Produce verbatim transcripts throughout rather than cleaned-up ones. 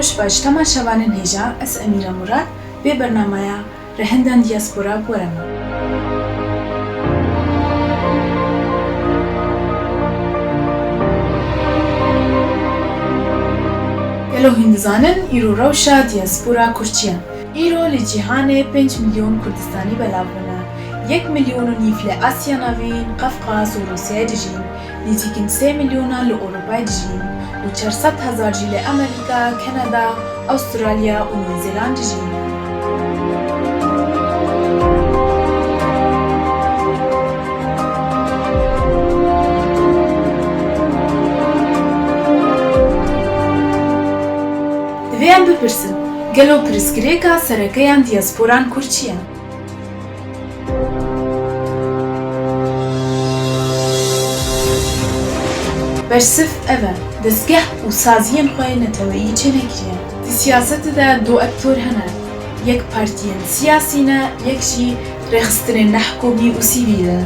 Roj baş temaşevanên hêja, ez Emîra Murad, vê bernameya Rehindên Diaspora bi we re me. Gelo hûn dizanin îro rewşa diaspora Kurd çi ye? Îro li cîhanê pênc milyon Kurdistanî belav bûne. Yek milyon û nîv li Asya Navîn, Qefqaz û Rûsyayê dijîn. Nêzîkîn sê milyonan li Ewropayê dijîn û çar sed hezar jî li Amerîka, Kanada, Astralya û Nûzîland dijîn. Divê em bipirsin, gelo pirsgirêka sereke yan diasporan Kurd çi ye? Bersiv ev e, destgeh û saziyên xwe yê neteweyî çênekiriye. Di siyasetê de du aktor hene, yek partiyên siyasî ne, yek jî rêxistinên nehikûmî û sivîl in.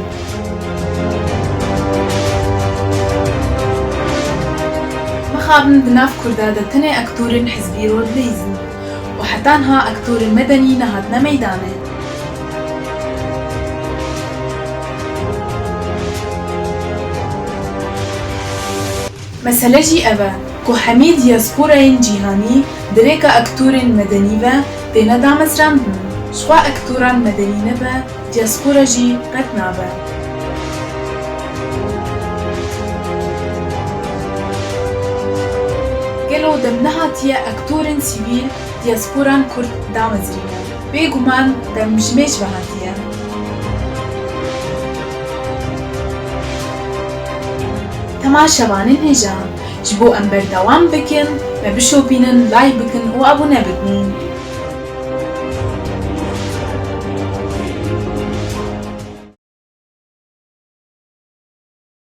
Mixabin di nav Kurda de tenê aktorên hizbî rol dileyîzin û heta niha aktorên medenî nehatine meydanê. Mesele jî ev e ku hemî diasporayên cîhanî di rêka aktorên medenî ve têne damezrandin. Jixwe aktoran medenî nebe, diaspora jî qet nabe. Gelo dem nehatiye aktorên sivîl diasporan Kurd damezrînin? Bêguman dem ji mêj ve hatiye. Temaşevanên hêja, ji bo em berdewam bikin, me bişopînin, like bikin û abone bikin.